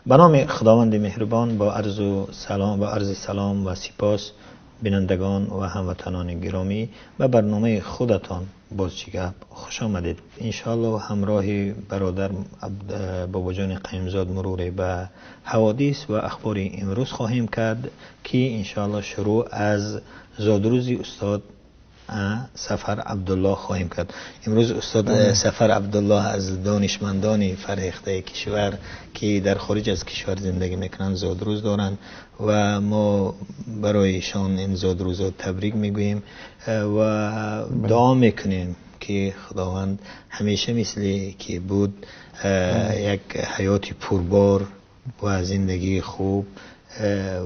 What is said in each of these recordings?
Ба номи Худованди меҳрубон, бо арзу салом, бо арзи салом ва сипос, бинандагон ва ҳамватанони гиромӣ, ба барномаи худатон «Боз чӣ гап» хуш омадед. Иншоаллоҳ, ҳамроҳи бародар Бобоҷон Қаюмзод муруре ба ҳаводис ва ахбори имрӯз хоҳем кард, ки иншоаллоҳ шурӯъ аз зодрӯзи устод Сафар Абдуллоҳ хоҳем кард. Имрӯз устод Сафар Абдуллоҳ аз донишмандони фарҳехтаи кишвар, ки дар хориҷ аз кишвар зиндагӣ мекунанд, зодрӯз доранд ва мо барои эшон ин зодрӯзро табрик мегӯем ва дуо мекунем, ки Худованд ҳамеша мисли ки буд як ҳаёти пурбор ва зиндагии хуб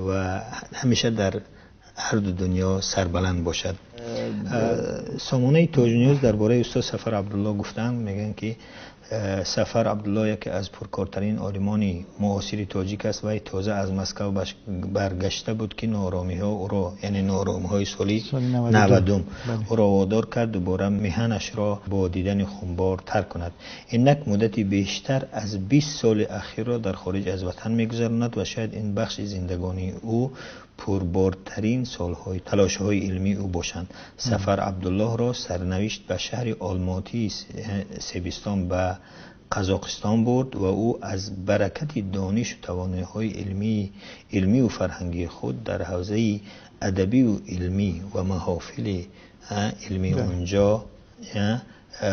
ва ҳамеша дар ҳар ду дунё сарбаланд бошад. Сомонаи Тоҷ Ньюз дар бораи устод Сафар Абдуллоҳ гуфтанд, мегӯянд, ки Сафар Абдуллоҳ яке аз пуркортарин олимони муосири тоҷик аст ва тоза аз Москав баргашта буд, ки нооромиҳо ӯро, яъне нооромиҳои соли 90-ум ӯро водор кард дубора миҳанашро бо дидани хунбор тарк кунад. Инак муддати бештар аз 20 соли ахирро дар хориҷ аз ватан мегузаронад ва шояд ин бахши зиндагонии ӯ пурбортарин солҳои талошҳои илмии ӯ бошанд. Сафар Абдуллоҳро сарнавишт ба шаҳри Олмотии Себистон ба Қазоқистон бурд ва ӯ аз баракати донишу тавоноиҳои илмию фарҳангии худ дар ҳавзаи адабию илмӣ ва маҳофили илмии онҷо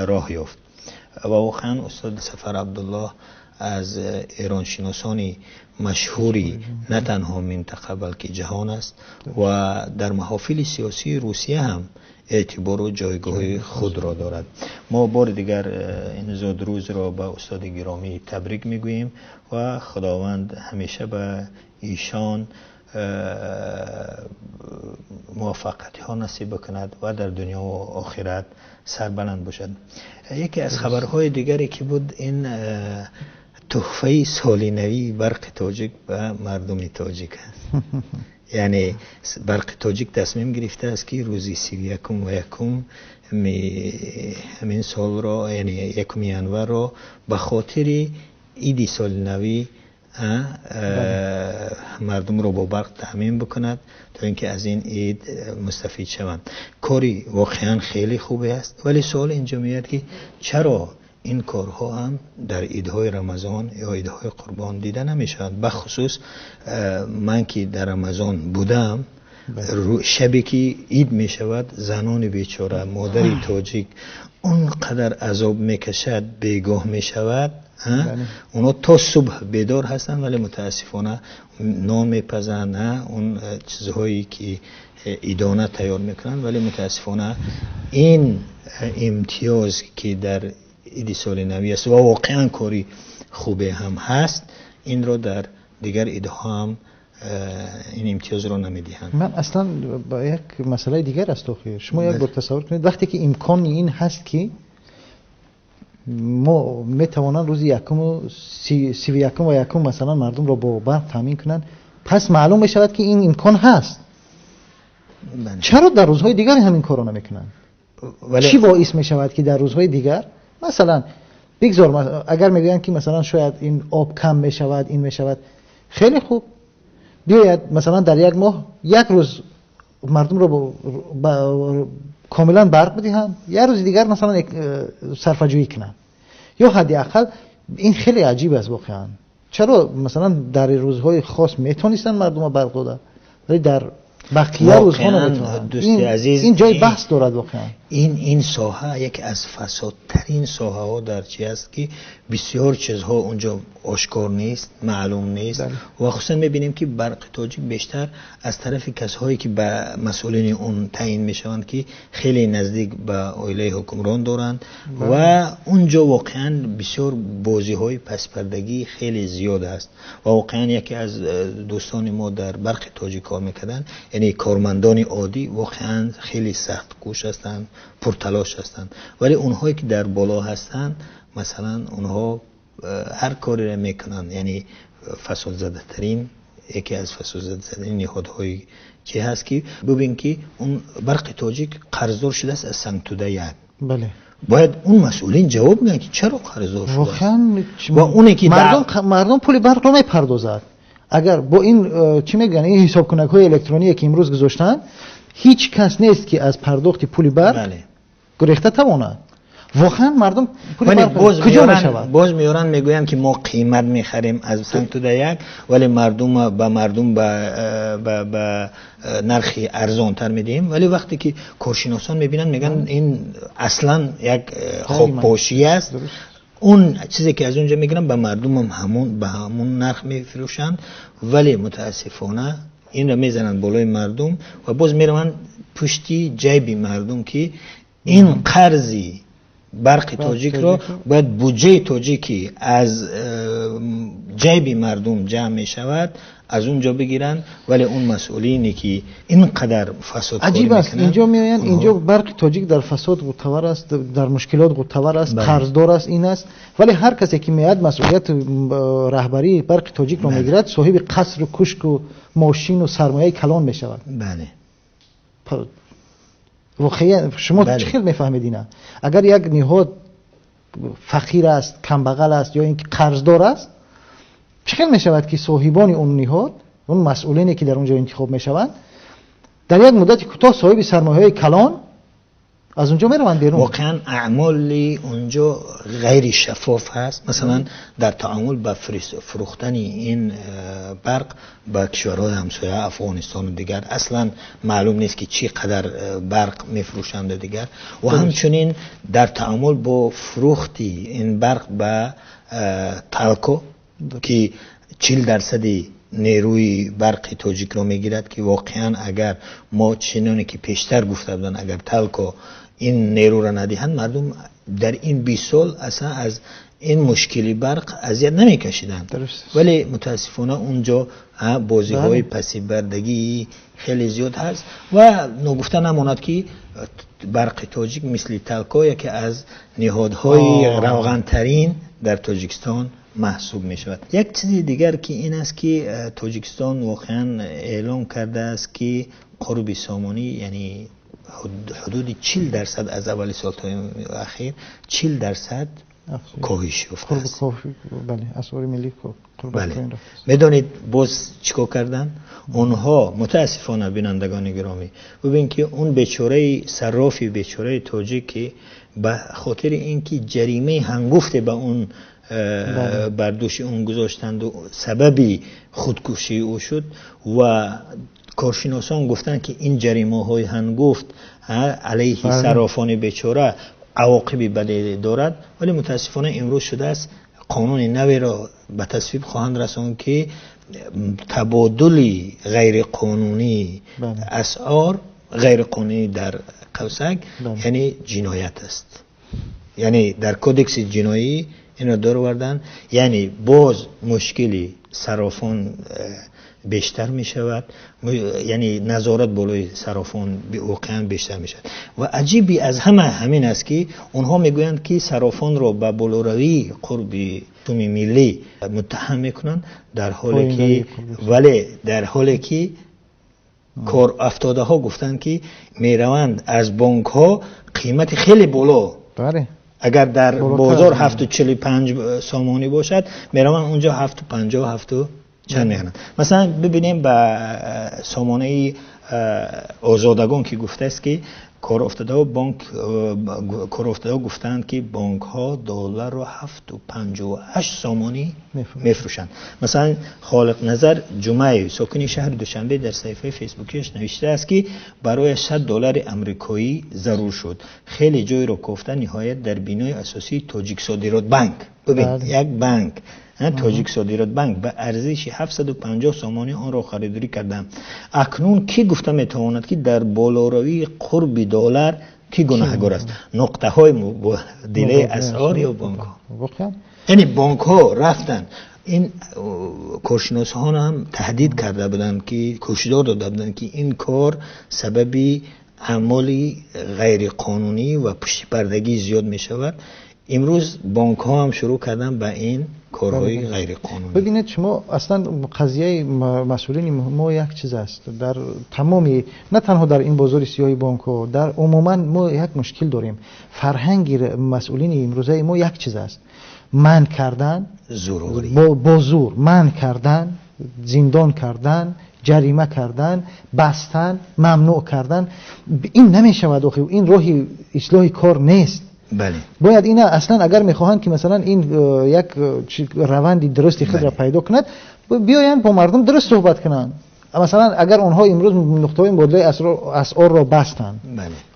роҳ ёфт. Ва воқеан устод Сафар Абдуллоҳ аз эроншиносони машҳури на танҳо минтақа, балки ҷаҳон аст ва дар маҳофили сиёсии Русия ҳам эътибору ҷойгоҳи худро дорад. Мо бори дигар ин зодрӯзро ба устоди гиромӣ табрик мегӯем ва Худованд ҳамеша ба эшон муваффақиятҳо насиб бикунад ва дар дунё ва охират сарбаланд бошад. Яке аз хабарҳои дигаре ки буд, ин туҳфаи соли навии Барқи Тоҷик ба мардуми тоҷик аст. Яъне Барқи Тоҷик тасмим гирифтааст, ки рӯзи 31 ва 1 ҳамин солро, яъне 1 январро, ба хотири иди соли навӣ мардумро бо барқ таъмин бикунад, то ин ки аз ин ид мустафид шаванд. Кори воқеан хеле хубе аст, вале суол инҷо меояд, ки чаро ин корҳо ҳам дар идҳои Рамазон ё идҳои Қурбон дида намешавад? Бахусус ман, ки дар Рамазон будам, шабе ки ид мешавад, занони бечора, модари тоҷик он қадар азоб мекашад, бегоҳ мешавад, онҳо то субҳ бедор ҳастанд, вале мутаассифона нон мепазанд, он чизҳое ки идона тайёр мекунанд, вале мутаассифона ин имтиёз, ки дар иди соли навӣ аст ва воқеан кори хубе ҳам ҳаст, инро дар дигар идҳо ҳам ин имтиёзро намедиҳанд. Ман аслан ба як масъалаи дигар аст. Охир шумо як бор тасаввур кунед, вақте ки имкони ин ҳаст, ки мо метавонанд рӯзи якуму 31-ум ва 1-ум масалан мардумро бо барқ таъмин кунанд, пас маълум мешавад, ки ин имкон ҳаст. Чаро дар рӯзҳои дигар ҳамин корро намекунанд? Чӣ боис мешавад, ки дар рӯзҳои дигар, масалан, бигзор, агар мегӯянд, ки масалан шояд ин об кам мешавад, ин мешавад, хеле хуб, биёяд, масалан, дар як моҳ як рӯз мардумро комилан барқ бидиҳанд, як рӯзи дигар масалан сарфаҷӯӣ кунанд ё ҳадди ақал. Ин хеле аҷиб аст воқеан. Чаро масалан дар рӯзҳои хос метонистанд мардумро барқ дода, вале дар бақия рӯзҳо наметавонанд? Дӯсти азиз, ин ҷои баҳс дорад воқеан. Ин соҳа яке аз фасодтарин соҳаҳо дар чи аст, ки бисёр чизҳо онҷо ошкор нест, маълум нест. Ва хусусан мебинем, ки Барқи Тоҷик бештар аз тарафи касҳое, ки ба масъулини он таъин мешаванд, ки хеле наздик ба оилаи ҳукмрон доранд, ва онҷо воқеан бисёр бозиҳои паспардагӣ хеле зиёд аст. Ва воқеан яке аз дӯстони мо дар Барқи Тоҷик кор мекарданд, яъне кормандони оддӣ воқеан хеле сахткӯш ҳастанд, пурталош ҳастанд, вале онҳое ки дар боло ҳастанд, масалан, онҳо ҳар кореро мекунанд. Яъне фасодзадатарин, яке аз фасодзадатарин ниҳодҳои чи ҳаст, ки бубин, ки он Барқи Тоҷик қарздор шудааст аз Сангтуда 1. Бояд он масъулин ҷавоб диҳанд, ки чаро қарздор шудааст. Ва оне ки мардум пули барқро мепардозад. Агар бо ин чӣ мегӯянд, ин ҳисобкунакҳои электроние ки имрӯз гузоштанд, ҳеҷ кас нест ки аз пардохти пули барқ гурехта тавонад. Воқеан мардум пули барқ куҷо мешавад? Боз меоранд, мегӯянд ки мо қимат мехарем аз самту да як, вале мардум ба мардум ба нархи арзонтар медиҳем. Вале вақте ки коршиносон мебинанд, мегӯянд ин аслан як хобпошӣ аст. Он чизе ки аз он ҷо мегиранд ба мардум ҳам ба ҳамон нарх мефурӯшанд, вале мутаассифона инро мезананд болои мардум ва боз мераванд пушти ҷайби мардум, ки ин қарзи барқи тоҷикро бояд буҷаи тоҷикӣ аз ҷайби мардум ҷамъ мешавад аз он ҷо бигиранд. Вале он масъулине ки ин қадар фасодкорӣ аҷиб аст, инҷо меоянд, инҷо барқи тоҷик дар фасод ғӯтавар аст, дар мушкилот ғӯтавар аст, қарздор аст, ин аст. Вале ҳар касе ки меояд масъулияти раҳбарии барқи тоҷикро мегирад, соҳиби қасру кушку мошину сармояи калон мешавад. Бале. Воқеан шумо чӣ хел мефаҳмед ина? Агар як ниҳод фақир аст, камбағал аст ё ин ки қарздор аст, чӣ хел мешавад ки соҳибони он ниҳод, он масъулине ки дар он ҷо интихоб мешаванд, дар як муддати кӯтоҳ соҳиби сармояҳои калон аз он ҷо мераванд берун? Воқеан аъмоли он ҷо ғайри шаффоф ҳаст. Масалан дар таомул ба фурӯхтани ин барқ ба кишварҳои ҳамсоя, Афғонистону дигар, аслан маълум нест ки чӣ қадар барқ мефурӯшанд дигар. Ва ҳамчунин дар таомул бо фурӯхти ин барқ ба Талко, ки 40% нерӯи барқи тоҷикро мегирад, ки воқеан агар мо чуноне ки пештар гуфта буданд, агар Талко ин нерӯро надиҳанд, мардум дар ин 20 сол аслан аз ин мушкили барқ азият намекашиданд. Вале мутаассифона онҷо бозиҳои пасибардагӣ хеле зиёд ҳаст ва ногуфта намонад ки барқи тоҷик мисли Талко яке аз ниҳодҳои равғантарин дар Тоҷикистон маҳсуб мешавад. Як чизи дигар ки ин аст ки Тоҷикистон воқеан эълон кардааст ки қурби сомонӣ, яъне ҳудуди 40% аз аввали сол то ахир 40% коҳиш ёфтааст. Медонед боз чӣ кор карданд? Онҳо мутаассифона, бинандагони гиромӣ, бубин ки он бечораи саррофи бечораи тоҷик ки ба хотири ин ки ҷаримаи ҳангуфте ба он бар дӯши он гузоштанд ва сабаби худкушии ӯ шуд, ва коршиносон гуфтанд ки ин ҷаримаҳои ҳангуфт алайҳи саррофони бечора авоқиби баде дорад. Вале мутаассифона имрӯз шудааст қонуни наверо ба тасвиб хоҳанд расонд ки табодули ғайриқонунии асъор, ғайриқонунӣ дар қавсак, яъне ҷиноят аст. Яъне дар кодекси ҷиноӣ инро дароварданд. Яъне боз мушкили саррофон бештар мешавад, яъне назорат болои саррофон воқеан бештар мешавад. Ва аҷиби аз ҳама ҳамин аст ки онҳо мегӯянд ки саррофонро ба болоравии қурби суми миллӣ муттаҳам мекунанд, дар ҳоле ки вале дар ҳоле ки кор афтодаҳо гуфтанд ки мераванд аз бонкҳо қимати хеле боло, агар дар бозор 7,45 сомонӣ бошад, мераванд онҷо 7,57 чанд мехаранд. Масалан бибинем ба сомонаи Озодагон ки гуфтааст ки корофтадаҳо бонк, корофтадаҳо гуфтаанд ки бонкҳо долларро 7,58 сомонӣ мефурӯшанд. Масалан Холиқназар Ҷумаев, сокини шаҳри Душанбе, дар саҳифаи фейсбукиаш навиштааст ки барои $100 амрикоӣ зарур шуд. Хеле ҷойро кофта, ниҳоят дар бинои асосии Тоҷиксодиротбанк, бибин, як банк, Тоҷиксодиротбанк, ба арзиши 750 сомонӣ онро харидорӣ кардам. Акнун кӣ гуфта метавонад ки дар болоравии қурби доллар кӣ гунаҳгор аст? Нуқтаҳои мубодилаи асъор ё бонкҳо? Яъне бонкҳо рафтанд, ин коршиносҳо ҳам таҳдид карда буданд, ки ҳушдор дода буданд ки ин кор сабаби аъмоли ғайриқонунӣ ва пуштипардагӣ зиёд мешавад. Имрӯз бонкҳо ҳам шурӯъ карданд ба ин корҳои ғайриқонунӣ. Бибинед, шумо аслан қазияи масъулини мо як чиз аст. Дар тамоми, на танҳо дар ин бозори сиёҳи бонкҳо, дар умуман мо як мушкил дорем. Фарҳанги масъулини имрӯзаи мо як чиз аст. Манъ кардан, зӯроварӣ, бо зӯр манъ кардан, зиндон кардан, ҷарима кардан, бастан, мамнӯъ кардан. Ин намешавад охир. Ин роҳи ислоҳи кор нест. Бале. Бояд ина аслан агар мехоҳанд ки масалан ин як раванди дурусти худро пайдо кунад, биёянд бо мардум дуруст суҳбат кунанд. Масалан агар онҳо имрӯз нуқтаҳои мубодилаи асъорро бастанд,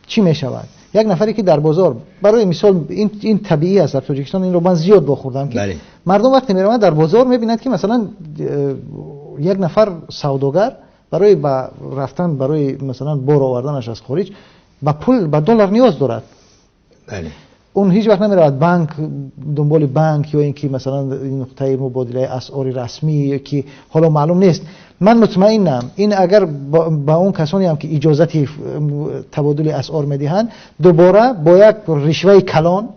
чӣ мешавад? Як нафаре ки дар бозор, барои мисол, ин табиӣ аст дар Тоҷикистон, инро ман зиёд вохӯрдам, ки мардум вақте мераванд дар бозор мебинанд ки масалан як нафар савдогар барои ба рафтан, барои масалан бор оварданаш аз хориҷ ба пул, ба доллар ниёз дорад. Он ҳеҷ вақт намеравад банк, дунболи банк ё ин ки масалан нуқтаи мубодилаи асъори расмӣ, ки ҳоло маълум нест. Ман мутмаинам, ин агар ба он касоне ҳам ки иҷозати табодули асъор медиҳанд, дубора бо як ришваи калон,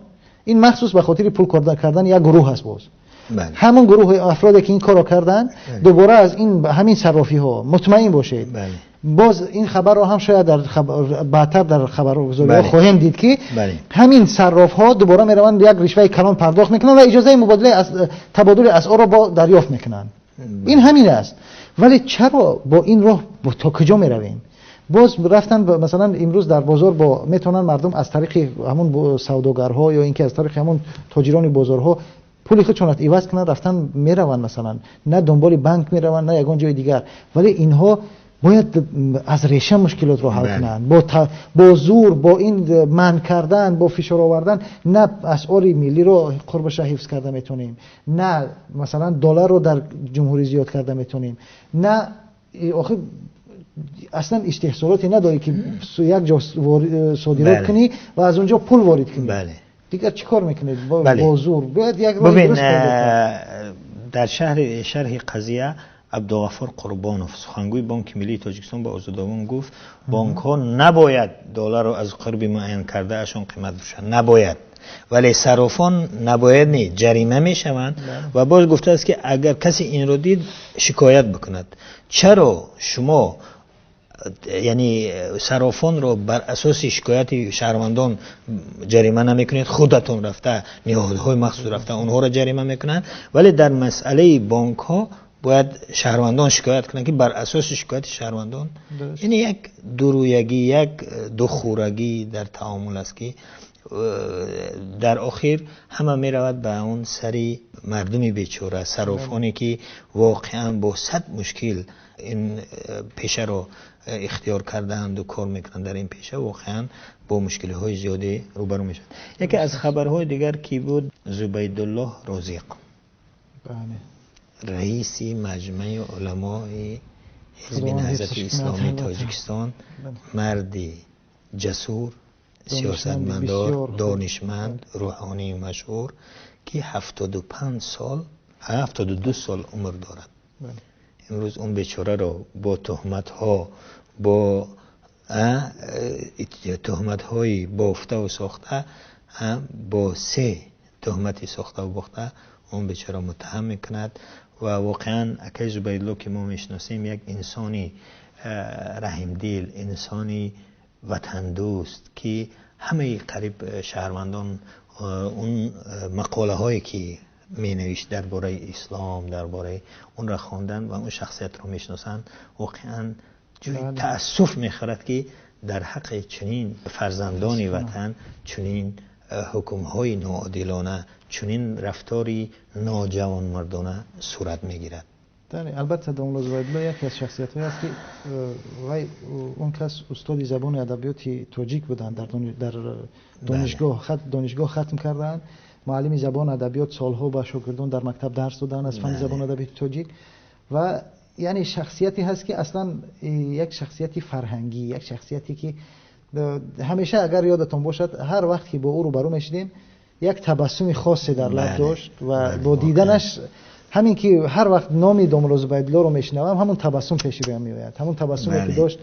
ин махсус ба хотири пул кардан як гурӯҳ аст боз. Ҳамон гурӯҳи афроде ки ин корро карданд, дубора аз ин ҳамин саррофиҳо, мутмаин бошед. Боз ин хабарро ҳам шояд дар баъдтар дар хабаргузориҳо хоҳем дид, ки ҳамин саррофҳо дубора мераванд як ришваи калон пардохт мекунанд ва иҷозаи мубодилаи табодули асъорро бо дарёфт мекунанд. Ин ҳамин аст. Вале чаро бо ин роҳ то куҷо меравем? Боз рафтан, масалан имрӯз дар бозор бо метавонанд мардум аз тариқи ҳамон савдогарҳо ё инки аз тариқи ҳамон тоҷирони бозорҳо пули худшонро иваз кунанд, рафтан мераванд, масалан на дунболи банк мераванд, на ягон ҷои дигар. Вале инҳо бояд аз реша мушкилотро ҳал кунанд. Бо зӯр, бо ин манъ кардан, бо фишор овардан на асъори миллиро қурбаша ҳифз карда метавонем, на масалан долларро дар ҷумҳурӣ зиёд карда метавонем, на охир аслан истеҳсолоте надорӣ ки як ҷо содирот кунӣ ва аз он ҷо пул ворид кунӣ. Дигар чӣ кор мекунед? Бо зӯр бояд як роҳи дуруст пайдо кард. Дар шарҳи қазия Абдуғаффор Қурбонов, сухангӯи Бонки Миллии Тоҷикистон, ба Озодовон гуфт, бонкҳо набояд долларро аз қурби муайян кардаашон қимат фурӯшанд. Набояд. Вале саррофон набояд не, ҷарима мешаванд. Ва боз гуфтааст ки агар касе инро дид, шикоят бикунад. Чаро шумо яъне саррофонро бар асоси шикояти шаҳрвандон ҷарима намекунед, худатон рафта, ниҳодҳои махсус рафта онҳоро ҷарима мекунанд, вале дар масъалаи бонкҳо бояд шаҳрвандон шикоят кунанд, ки бар асоси шикояти шаҳрвандон. Ин як дурӯягӣ, як духӯрагӣ дар таомул аст, ки дар охир ҳама меравад ба он сари мардуми бечора, саррофоне ки воқеан бо сад мушкил ин пешаро ихтиёр кардаанд ва кор мекунанд дар ин пеша, воқеан бо мушкилиҳои зиёде рӯбарӯ мешаванд. Яке аз хабарҳои дигар ки буд, Зубайдуллоҳ Розиқ, раиси маҷмаи уламои ҳизби Наҳзати Исломии Тоҷикистон, марди ҷасур, сиёсатмадор, донишманд, рӯҳонии машҳур, ки 75 сол, 72 сол умр дорад. Имрӯз он бечораро бо туҳматҳо, бо туҳматҳои бофтаву сохта, бо се туҳмати сохтаву бофта он бечора муттаҳам мекунад. Ва воқеан акаи Зубайдулло, ки мо мешиносем, як инсони раҳимдил, инсони ватандӯст, ки ҳамаи қариб шаҳрвандон он мақолаҳое ки менавишт дар бораи ислом, дар бораи онро хондан ва он шахсиятро мешиносанд, воқеан ҷои таассуф мехӯрад, ки дар ҳаққи чунин фарзандони ватан чунин ҳукмҳои ноодилона, чунин рафтори ноҷавонмардона сурат мегирад. Албатта, домла Зубайдулло яке аз шахсиятҳое аст, ки вай он кас устоди забони адабиёти тоҷик буданд дар донишгоҳ хатм кардаанд, муаллими забон адабиёт, солҳо ба шогирдон дар мактаб дарс доданд аз фанни забон адабиёти тоҷик. Ва яъне шахсияте ҳаст, ки аслан як шахсияти фарҳангӣ, як шахсияте ки ҳамеша, агар ёдатон бошад, ҳар вақт ки бо ӯ рӯбарӯ мешудем, як табассуми хосе дар лаб дошт ва бо диданаш ҳамин ки ҳар вақт номи домла Зубайдуллоро мешунавам, ҳамон табассум пеши рӯям меояд, ҳамон табассуме ки дошт.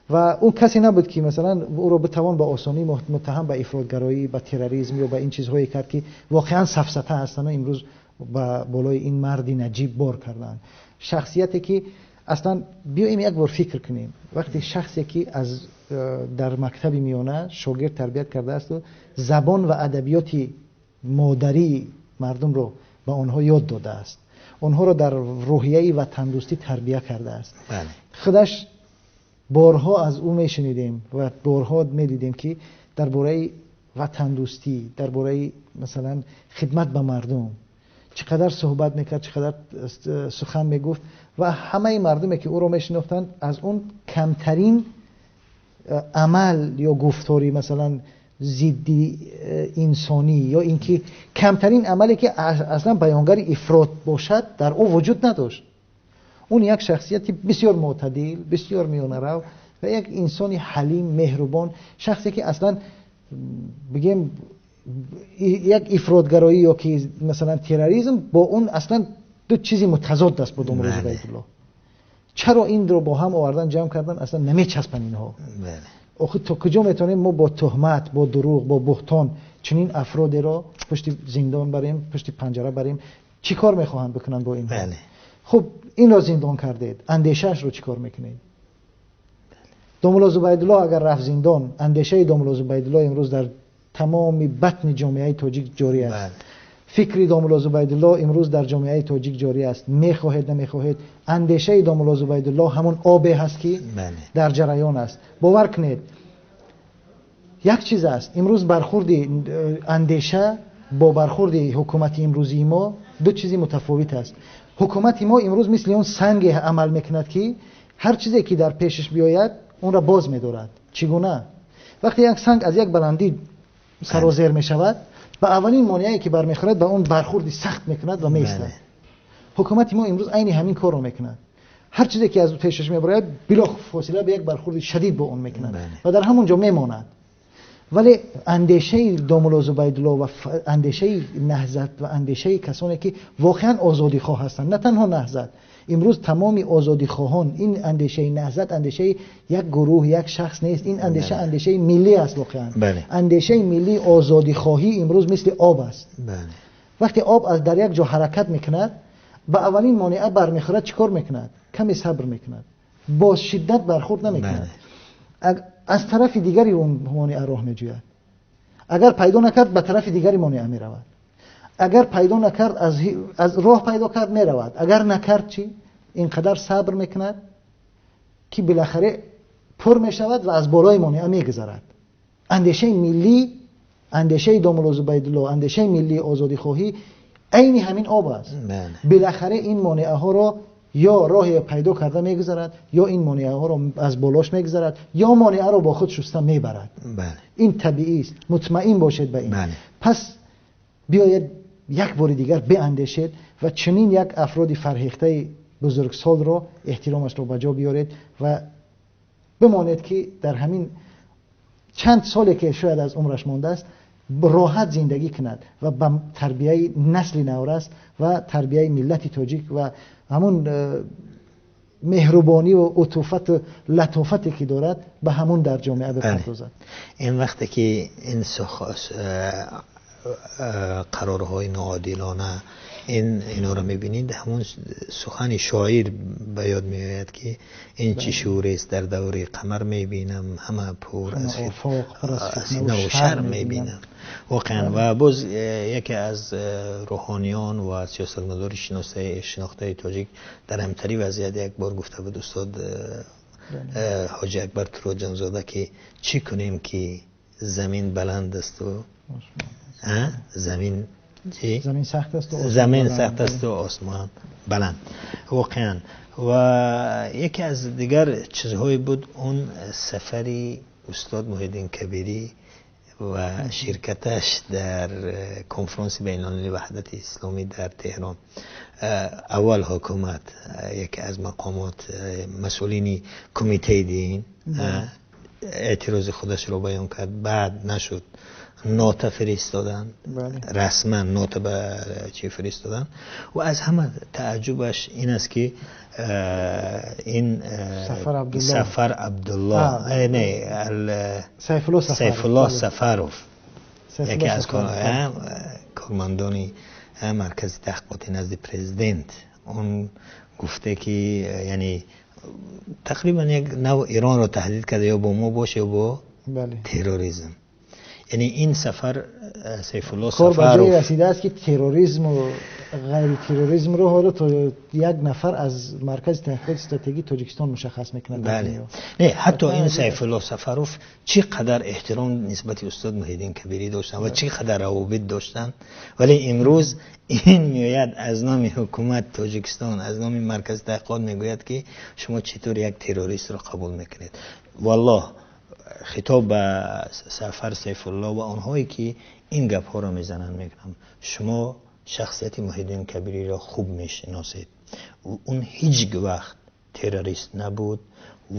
Ва ӯ касе набуд, ки масалан ӯро битавон ба осонӣ муттаҳам ба ифротгароӣ, ба терроризм ё ба ин чизҳое кард, ки воқеан сафсата ҳастанд ва имрӯз ба болои ин марди наҷиб бор карданд. Шахсияте ки аслан биёем як бор фикр кунем, вақте шахсе ки аз дар мактаби миёна шогирд тарбият кардааст ва забон ва адабиёти модарии мардумро ба онҳо ёд додааст, онҳоро дар рӯҳияи ватандӯстӣ тарбия кардааст, худаш борҳо аз ӯ мешунидем ва борҳо медидем, ки дар бораи ватандӯстӣ, дар бораи масалан хидмат ба мардум чӣ қадар суҳбат мекард, чӣ қадар сухан мегуфт ва ҳамаи мардуме ки ӯро мешинохтанд, аз он камтарин амал ё гуфторӣ масалан зидди инсонӣ ё инки камтарин амале ки аслан баёнгари ифрот бошад, дар ӯ вуҷуд надошт. Он як шахсияти бисёр мӯътадил, бисёр миёнарав ва як инсони ҳалим, меҳрубон, шахсе ки аслан бигем як ифротгароӣ ё ки масалан терроризм бо он аслан ду чизи мутазод аст бо домулло Зубайдулло. Чаро инро бо ҳам овардан, ҷамъ кардан, аслан намечаспанд инҳо? Охир то куҷо метавонем мо бо туҳмат, бо дурӯғ, бо буҳтон чунин афродеро пушти зиндон барем, пушти панҷара барем? Чӣ кор мехоҳанд бикунанд бо инҳо? Хуб, инро зиндон кардед, андешаашро чӣ кор мекунед? Домулло Зубайдулло агар рафт зиндон, андешаи домулло Зубайдулло имрӯз дар тамоми батни ҷомеаи тоҷик ҷорӣ аст. Фикри домулло Зубайдулло имрӯз дар ҷомеаи тоҷик ҷорӣ аст. Мехоҳед, намехоҳед, андешаи домулло Зубайдулло ҳамон обе ҳаст, ки дар ҷараён аст. Бовар кунед, як чиз аст, имрӯз бархурди андеша бо бархурди ҳукумати имрӯзии мо ду чизи мутафовит аст. Ҳукумати мо имрӯз мисли он санге амал мекунад, ки ҳар чизе ки дар пешаш биёяд, онро боз медорад. Чӣ гуна? Вақте як санг аз як баландӣ сарозер мешавад, ба аввалин монеае ки бармехӯрад, ба он бархурди сахт мекунад ва меистад. Ҳукумати мо имрӯз айни ҳамин корро мекунад. Ҳар чизе ки аз пешаш мебарояд, билофосила ба як бархурди шадид бо он мекунад ва дар ҳамон ҷо мемонад. Вале андешаи домулло Зубайдулло ва андешаи Наҳзат ва андешаи касоне ки воқеан озодихоҳ ҳастанд, на танҳо Наҳзат, имрӯз тамоми озодихоҳон, ин андешаи Наҳзат андешаи як гурӯҳ, як шахс нест, ин андеша андешаи миллӣ аст воқеан. Андешаи миллии озодихоҳӣ имрӯз мисли об аст. Вақте об аз дар як ҷо ҳаракат мекунад, ба аввалин монеа бармехӯрад, чӣ кор мекунад? Каме сабр мекунад, бо шиддат бархӯрд намекунад, аз тарафи дигари он монеа роҳ меҷӯяд. Агар пайдо накард, ба тарафи дигари монеа меравад. Агар пайдо накард, аз роҳ пайдо кард, меравад. Агар накард чӣ? Инқадар сабр мекунад, ки билохира пур мешавад ва аз болои монеа мегузарад. Андешаи миллӣ, андешаи домулло Зубайдулло, андешаи миллии озодихоҳӣ айни ҳамин об аст. Билохира ин монеаҳоро ё роҳе пайдо карда мегузарад, ё ин монеаҳоро аз болош мегузарад, ё монеаро бо худ шуста мебарад. Ин табиӣ аст, мутмаин бошед ба ин. Пас биёед як бори дигар биандешед ва чунин як афроди фарҳехтаи бузургсолро эҳтиромашро ба ҷо биёред ва бимонед, ки дар ҳамин чанд соле ки шояд аз умраш мондааст, роҳат зиндагӣ кунад ва ба тарбияи насли навраст ва тарбияи миллати тоҷик ва ҳамон меҳрубонӣ ва утуфат ва латофате ки дорад, ба ҳамон дар ҷомеа бипардозад. Ин вақте ки ин қарорҳои ноодилона инҳоро мебинед, ҳамон сухани шоир ба ёд меояд, ки ин чӣ шӯрест дар даври қамар мебинам, ҳама пур аз фитна ва шар мебинам. Воқеан. Ва боз яке аз рӯҳониён ва сиёсатмадори шинохтаи тоҷик дар ҳамтари вазъият як бор гуфта буд, устод Ҳоҷи Акбар Туроҷонзода, ки чӣ кунем ки замин баланд аст ва замин замин сахт аст ва замин сахт аст ва осмон баланд. Воқеан. Ва яке аз дигар чизҳое буд он сафари устод Муҳиддин Кабирӣ ва ширкаташ дар конфронси байналмилалии ваҳдати исломӣ дар Теҳрон. Аввал ҳукумат, яке аз мақомот, масъулини кумитаи дин эътирози худашро баён кард, баъд нашуд. нота фиристоданд, расман нота ба чӣ фиристоданд. Ва аз ҳама таажжубаш ин аст ки ин Сафар Абдулло, не, Сайфулло Сафаров, яке аз кормандони маркази таҳқиқоти назди президент, он гуфта ки яъне тақрибан як нав Иронро таҳдид карда, ё бо мо бош ё бо терроризм. Яъне ин Сафар Сайфулло Сафаров кор ба ҷое расидааст ки терроризм ва ғайри терроризмро ҳоло то як нафар аз маркази таҳқиқоти стратегии Тоҷикистон мушаххас мекунад. Бале, не, ҳатто ин Сайфулло Сафаров чӣ қадар эҳтиром нисбати устод Муҳиддин Кабирӣ доштанд ва чӣ қадар равобит доштанд, вале имрӯз ин меояд аз номи ҳукумати Тоҷикистон, аз номи маркази таҳқиқот мегӯяд ки шумо чӣ тавр як террористро қабул мекунед. Валлоҳ, хитоб ба Сафар Сайфулло ва онҳое ки ин гапҳоро мезананд мекунам, шумо шахсияти Муҳиддин Кабириро хуб мешиносед. Он ҳеҷ вақт террорист набуд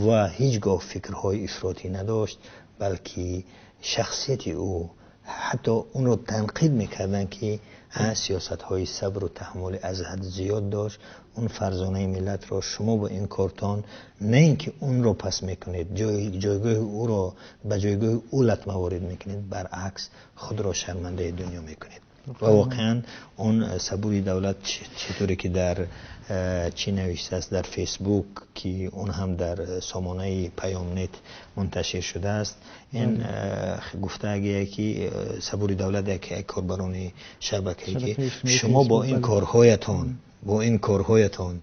ва ҳеҷ гоҳ фикрҳои ифротӣ надошт, балки шахсияти ӯ ҳатто онро танқид мекарданд ки сиёсатҳои сабру таҳаммули аз ҳад зиёд дошт. Он фарзонаи миллатро шумо бо ин кортон на ин ки онро пас мекунед, ҷойгоҳи ӯро ба ҷойгоҳи ӯ латма ворид мекунед, баръакс худро шармандаи дунё мекунед. Ва воқеан он Сабури Давлат чӣ тавре ки дар чӣ навиштааст дар Фейсбук, ки он ҳам дар сомонаи Паёмнет мунташир шудааст, ин гуфтагие ки Сабури Давлат яке аз корбарони шабакае ки шумо бо ин корҳоятон, бо ин корҳоятон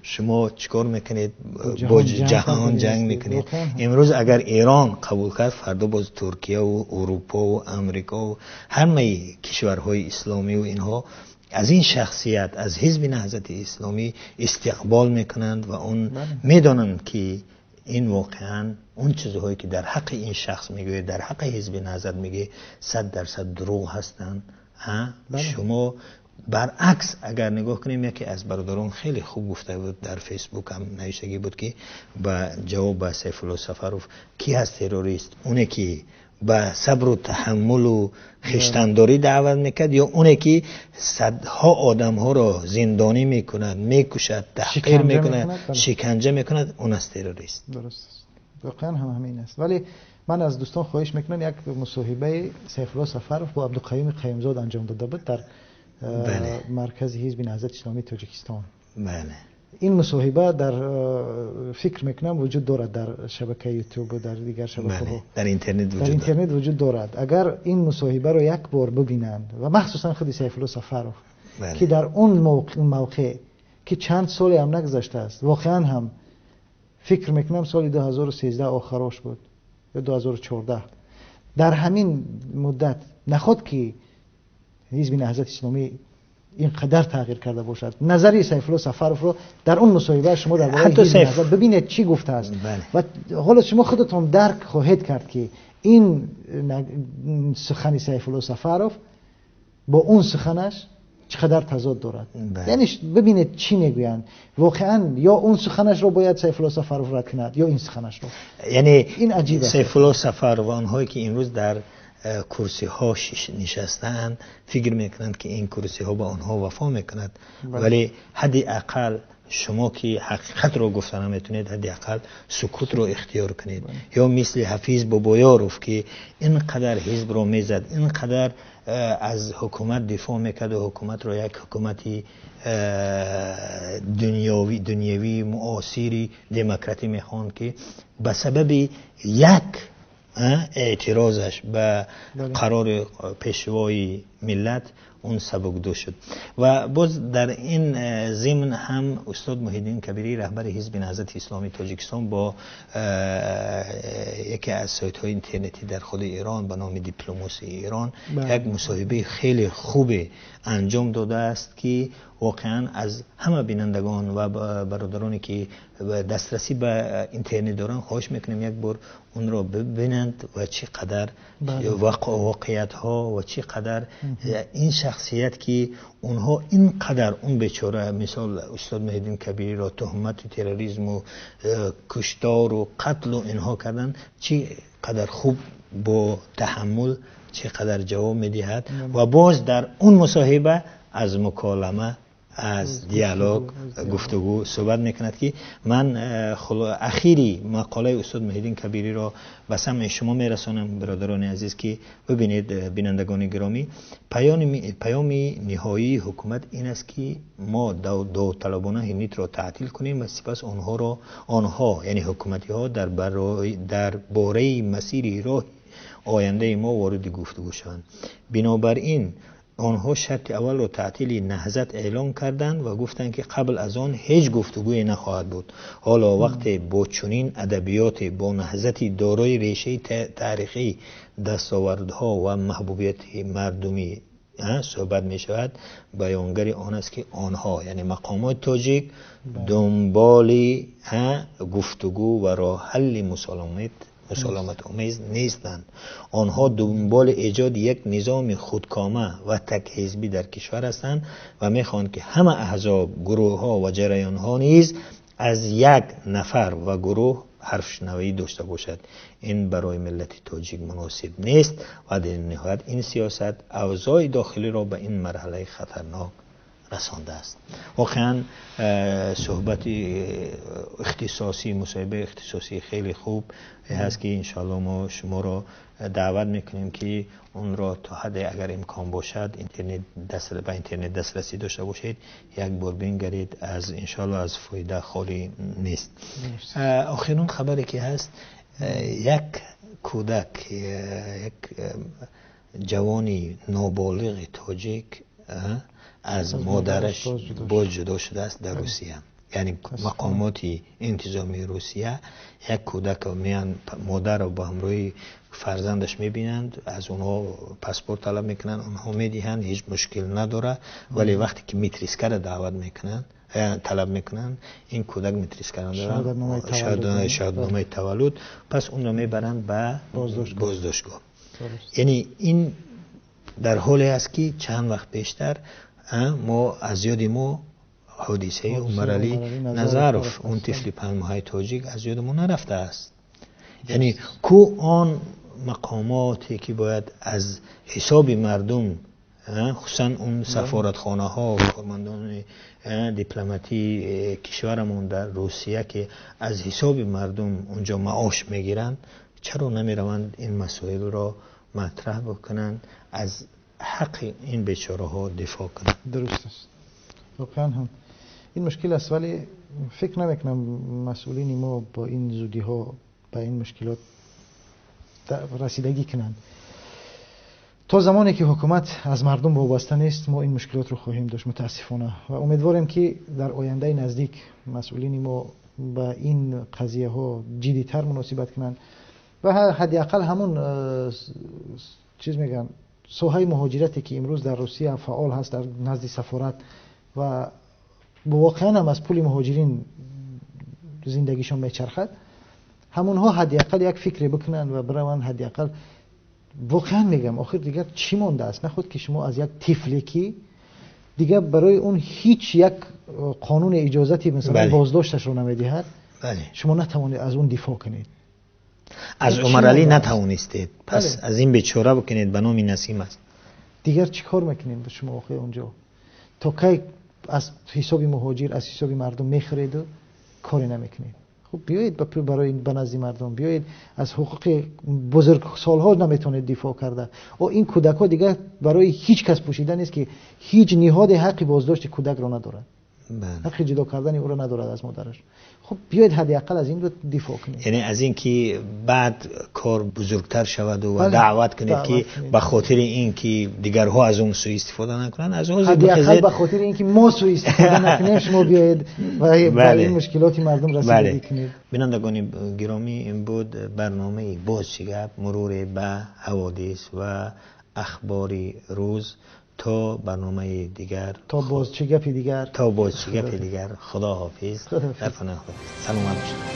шумо чӣ кор мекунед? Бо ҷаҳон ҷанг мекунед. Имрӯз агар Эрон қабул кард, фардо боз Туркия ва Урупо ва Амрико ва ҳамаи кишварҳои исломӣ ва инҳо аз ин шахсият, аз ҳизби Наҳзати Исломӣ истиқбол мекунанд ва он медонанд ки ин воқеан он чизҳое ки дар ҳаққи ин шахс мегӯяд, дар ҳаққи ҳизби Наҳзат мегӯяд, 100% дурӯғ ҳастанд. Шумо баръакс агар нигоҳ кунем, яке аз бародарон хеле хуб гуфта буд, дар Фейсбук ҳам навиштагӣ буд ки ба ҷавоб ба Сайфулло Сафаров, ки ҳаст террорист? Оне ки ба сабру таҳаммулу хештандорӣ даъват мекард ё оне ки садҳо одамҳоро зиндонӣ мекунад, мекушад, таҳқир мекунад, шиканҷа мекунад, он аст террорист. Дуруст аст, воқеан ҳам ҳамин аст. Вале ман аз дӯстон хоҳиш мекунам, як мусоҳибаи Сайфулло Сафаров бо Абдуқаюми Қаюмзод анҷом дода буд дар маркази ҳизби Наҳзати Исломии Тоҷикистон. Ин мусоҳиба дар фикр мекунам вуҷуд дорад дар шабакаи Ютуб ва дар дигар шабакаҳо. Дар интернет вуҷуд дар интернет вуҷуд дорад. Агар ин мусоҳибаро як бор бибинанд ва махсусан худи Сайфулло Сафаров, ки дар он мавқеъ ки чанд соле ҳам нагузаштааст, воқеан ҳам фикр мекунам соли 2013 охирош буд ё 2014, дар ҳамин муддат наход ки ҳизби Наҳзати Исломӣ ин қадар тағйир карда бошад. Назари Сайфулло Сафаровро дар он мусоҳиба шумо дар бораи ҳизби Наҳзат бибинед чӣ гуфтааст ва ҳоло шумо худатон дарк хоҳед кард ки ин сухани Сайфулло Сафаров бо он суханаш чӣ қадар тазод дорад. Яъне бибинед чӣ мегӯянд воқеан, ё он суханашро бояд Сайфулло Сафаров рад кунад ё ин суханашро. Яъне ин аҷиб аст. Сайфулло Сафаров ва онҳое ки имрӯз дар курсиҳо нишастаанд фикр мекунанд ки ин курсиҳо ба онҳо вафо мекунад, вале ҳадди ақал шумо ки ҳақиқатро гуфта наметавонед, ҳадди ақал сукутро ихтиёр кунед. Ё мисли Ҳафиз Бобоёров ки ин қадар ҳизбро мезад, ин қадар аз ҳукумат дифоъ мекард ва ҳукуматро як ҳукумати дунявӣ муосири демократӣ мехонд, ки ба сабаби як эътирозаш ба қарори пешвои миллат он сабукдӯш шуд. Ва боз дар ин зимн ҳам устод Муҳиддин Кабирӣ, раҳбари ҳизби Наҳзати Исломии Тоҷикистон, бо яке аз сайтҳои интернетӣ дар худи Эрон ба номи Дипломосии Эрон як мусоҳибаи хеле хубе анҷом додааст ки воқеан аз ҳама бинандагон ва бародароне ки дастрасӣ ба интернет доранд хоҳиш мекунем як бор онро бибинанд ва чӣ қадар воқеиятҳо ва чӣ қадар ин шахсият ки онҳо ин қадар он бечора мисол устод Муҳиддин Кабириро туҳмати терроризму куштор ва қатлу инҳо карданд, чӣ қадар хуб бо таҳаммул чӣ қадар ҷавоб медиҳад ва боз дар он мусоҳиба аз муколама, аз диалог, гуфтугӯ суҳбат мекунад, ки ман ахири мақолаи устод Муҳиддин Кабириро ба самъи шумо мерасонам, бародарони азиз, ки бибинед. Бинандагони гиромӣ, паёми ниҳоии ҳукумат ин аст, ки мо довталабона ҳимнитро таътил кунем ва сипас онҳоро, онҳо яъне ҳукуматиҳо, дар бораи масири роҳи ояндаи мо вориди гуфтугӯ шаванд. Бинобар ин онҳо шарти аввалро таътили Наҳзат эълон карданд ва гуфтанд, ки қабл аз он ҳеҷ гуфтугӯе нахоҳад буд. Ҳоло вақте бо чунин адабиёте, бо Наҳзати дорои решаи таърихӣ, дастовардҳо ва маҳбубияти мардумӣ суҳбат мешавад, баёнгари он аст, ки онҳо яъне мақомоти тоҷик дунболи гуфтугӯ ва роҳҳалли мусолиматомез нестанд. Онҳо дунболи эҷоди як низоми худкома ва такҳизбӣ дар кишвар ҳастанд ва мехоҳанд, ки ҳама аҳзоб, гурӯҳҳо ва ҷараёнҳо низ аз як нафар ва гурӯҳ ҳарфшунавӣ дошта бошад. Ин барои миллати тоҷик муносиб нест ва дар ниҳоят ин сиёсат авзои дохилиро ба ин марҳалаи хатарнок расондааст. Воқеан суҳбати ихтисосӣ, мусоҳибаи ихтисосии хеле хуб ҳаст, ки иншоалло мо шуморо даъват мекунем, ки онро то ҳадде агар имкон бошад, интернет ба интернет дастрасӣ дошта бошед, як бор бингаред, аз иншоалло аз фоида холӣ нест. Охирон хабаре ки ҳаст, як кӯдак, як ҷавони ноболиғи тоҷик аз модараш боз ҷудо шудааст дар Русия. Яъне мақомоти интизомии Русия як кӯдакро меян, модарро бо ҳамроҳи фарзандаш мебинанд, аз онҳо паспорт талаб мекунанд, онҳо медиҳанд, ҳеҷ мушкил надорад. Вале вақте ки метрискаро даъват мекунанд, талаб мекунанд, ин кӯдак метрискаро надорад, шаҳодатномаи таваллуд, пас онро мебаранд ба боздоштгоҳ. Яъне ин дар ҳоле аст, ки чанд вақт пештар мо аз ёди мо ҳодисаи Умаралӣ Назаров, он тифли 5-моҳаи тоҷик, аз ёди мо нарафтааст. Яъне ку он мақомоте, ки бояд аз ҳисоби мардум, хусусан он сафоратхонаҳо, кормандони дипломатии кишварамон дар Русия, ки аз ҳисоби мардум унҷо маош мегиранд, чаро намераванд ин масоилро матраҳ бикунанд, аз ҳаққи ин бечораҳо дифоъ кунанд? Дуруст аст, воқеан ҳам ин мушкил аст, вале фикр намекунам масъулини мо бо ин зудиҳо ба ин мушкилот расидагӣ кунанд. То замоне ки ҳукумат аз мардум вобаста нест, мо ин мушкилотро хоҳем дошт, мутаассифона. Ва умедворем, ки дар ояндаи наздик масъулини мо ба ин қазияҳо ҷиддитар муносибат кунанд ва ҳадди ақал ҳамун чиз мегӯянд, соҳаи муҳоҷирате, ки имрӯз дар Русия фаъол ҳаст дар назди сафорат ва воқеан ҳам аз пули муҳоҷирин зиндагишон мечархад, ҳамонҳо ҳадди ақал як фикре бикунанд ва бираванд ҳадди ақал. Воқеан мегӯям, охир дигар чӣ мондааст? Наход ки шумо аз як тифле, ки дигар барои он ҳеҷ як қонуни иҷозати масалан боздошташро намедиҳад, шумо натавонед аз он дифоъ кунед. Аз Умаралӣ натавонистед, пас аз ин бечора бикунед, ба номи Насим аст. Дигар чӣ кор мекунед шумо охир онҷо? То кай аз ҳисоби муҳоҷир, аз ҳисоби мардум мехӯреду коре намекунед? Хуб, биёед барои ба назди мардум биёед. Аз ҳуқуқи бузургсолҳо наметавонед дифоъ карда, о ин кӯдакҳо дигар барои ҳеҷ кас пӯшида нест, ки ҳеҷ ниҳоде ҳаққи боздошти кӯдакро надорад, ҳаққи ҷудо кардани ӯро надорад аз модараш. Хуб, биёед ҳадди ақал аз ин дифоъ кунед. Яъне аз ин ки баъд кор бузургтар шаваду ва даъват кунед, ки ба хотири ин ки дигарҳо аз он сӯистифода накунанд, аз ҳадди ақал ба хотири ин ки мо сӯистифода накунем, шумо биёед ва ба ин мушкилоти мардум расидагӣ кунед. Бинандагони гиромӣ, ин буд барномаи «Боз чӣ гап», муруре ба ҳаводис ва ахбори рӯз. То барномаи дигар, то боз чӣ гапи дигар, то боз чӣ гапи дигар, худо ҳофиз, дар паноҳ, саломат бошед.